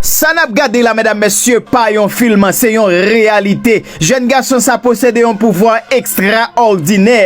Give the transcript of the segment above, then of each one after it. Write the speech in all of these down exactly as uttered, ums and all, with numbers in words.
Sa n ap gade la, medam, mesye, pa yon fim, se yon reyalite. Jèn gason sa posede yon pouvwa ekstraòdinè.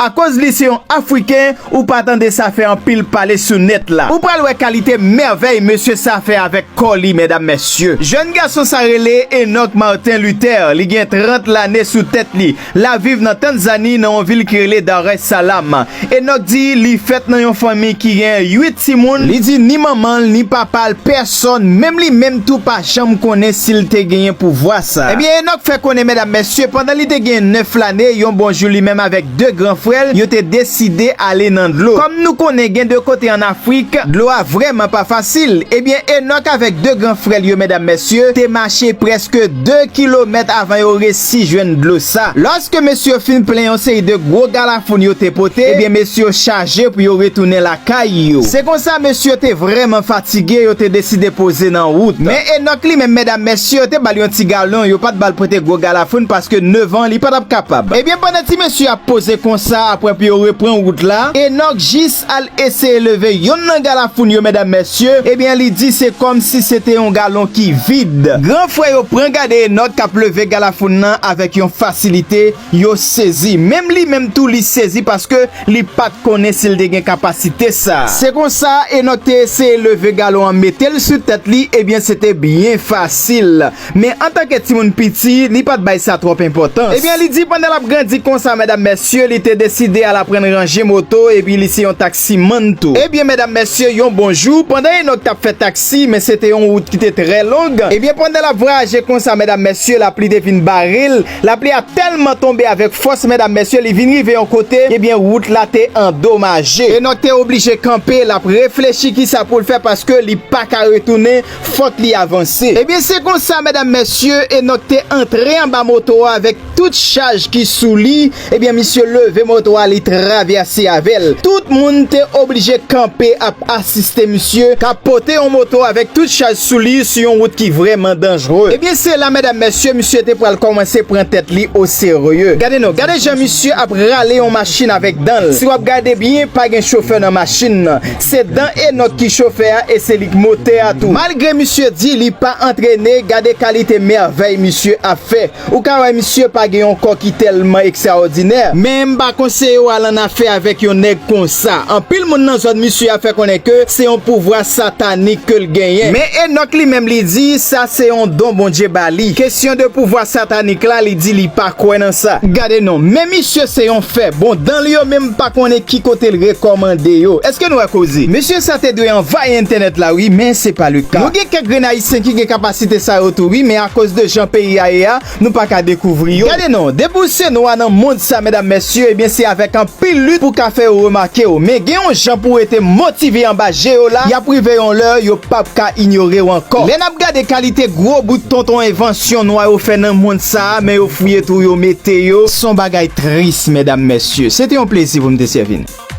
Akoz li se yon Afriken, ou pa tande sa fè anpil pale sou nèt la. Ou pral wè kalite mèvèy mesye sa fè avèk kò li, medam, mesye. Jèn gason sa rele Enock Martin Luther. Li gen trant lane sou tèt li. L ap viv nan Tanzani, nan yon vil ki rele Dar es Salaam. Enock di li fèt nan yon fanmi ki gen uit timoun. Li di ni manman l, ni papa l, pèsòn, menm li menm tou pa janm konnen si l te genyen pouvwa sa. Ebyen, Enock fè konnen, medam, mesye, pandan li te gen nèf lane, yon bon jou, li menm avèk de gran frè l, yo te deside ale nan dlo. Kòm nou konnen, gen de kote ann Afrik, dlo a vrèman pa fasil. Ebyen, Enock avèk de gran frè l yo, medam, mesye, te mache prèske de kilomèt avan yo resi jwenn dlo sa. Lòske mesye yo fin plen yon seri de gwo galafoun yo te pote, ebyen, mesye yo chaje pou yo retounen lakay yo. Se konsa, mesye yo te vrèman fatige, yo te deside poze nan wout. Men Enock li menm, medam, mesye, yo te ba l yon ti galon, yo pa t ba l pote gwo galafoun paske nèf an, li pa t ap kapab. Ebyen, pandan ti mesye ap poze konsa, apre pou yo repran wout la, Enock jis al eseye leve yonn nan galafoun yo, medam, mesye, ebyen, li di se kòmsi se te yon galon ki vid. Gran frè yo pran gade Enock k ap leve galafoun nan avèk yon fasilite, yo sezi. Menm li menm tou, li sezi paske li pa t konnen si l te gen kapasite sa. Se konsa, Enock te eseye leve galon an, mete l sou tèt li, ebyen, se te byen fasil. Men antanke timoun piti, li pa t bay sa twòp enpòtans. Ebyen, li di pandan l ap grandi konsa, medam, mesye, li te deside al aprann ranje moto, epi li se yon taksimann tou. Ebyen, medam, mesye, yon bon jou, pandan Enock t ap fè taksi, men se te yon wout ki te trè long. Ebyen, pandan l ap vwayaje konsa, medam, mesye, lapli te vin bare l. Lapli a tèlman tonbe avèk fòs, medam, mesye, li vin rive yon kote, ebyen, wout la te andomaje. Enock te oblije kanpe, l ap reflechi kisa pou l fè paske li pa ka retounen, fòk li avanse. Ebyen, se konsa, medam, mesye, Enock te antre anba moto a avèk tout chaj ki sou li. Ebyen, misye leve moto a, li travèse avè l. Tout moun te oblije kanpe ap asiste misye k ap pote yon moto avèk tout chaj sou li sou yon wout ki vrèman danjere. Ebyen, se la, medam, mesye, misye te pral kòmanse pran tèt li oserye. Gade non, gade jan misye ap rale yon machin avèk dan l. Si w ap gade byen, pa gen chofè nan machin nan. Se dan Enock ki chofè a e se li k motè a tou. Malgre misye di li pa antrene, gade kalite mèvèy misye ap fè. Ou ka wè misye pa gen yon kò ki tèlman ekstraòdinè. Men m pa konseye w al annafè avèk yon nèg konsa. Anpil moun nan zòn misye a fè konnen ke se yon pouvwa satanik ke l genyen. Men Enock li menm li di sa se yon don Bondye ba li. Kesyon de pouvwa satanik la, li di li pa kwè nan sa. Gade non, men misye se yon fè. Bon, dan l yo menm pa konnen ki kote l rekòmande yo. Èske nou wè koze? Mesye sa te dwe anvayi entènèt la wi, men se pa le ka. Nou gen kèk grenn Ayisyen ki gen kapasite sa yo tou wi, men akoz de jan peyi a ye a, nou pa ka dekouvri yo. Gade non, depi w se nwa nan mond sa, medam, mesye, ebyen, se avèk anpil lit pou w ka fè yo remake w. Men gen yon jan pou w rete motive anba je yo la, y ap rive yon lè, yo p ap ka inyore w ankò. Lè n ap gade kalite gwo bout tonton envansyon nwa yo fè nan mond sa a, men yo fouye tou, yo mete yo. Se yon bagay tris, medam, mesye. Se te yon plezi pou m te sèvi n.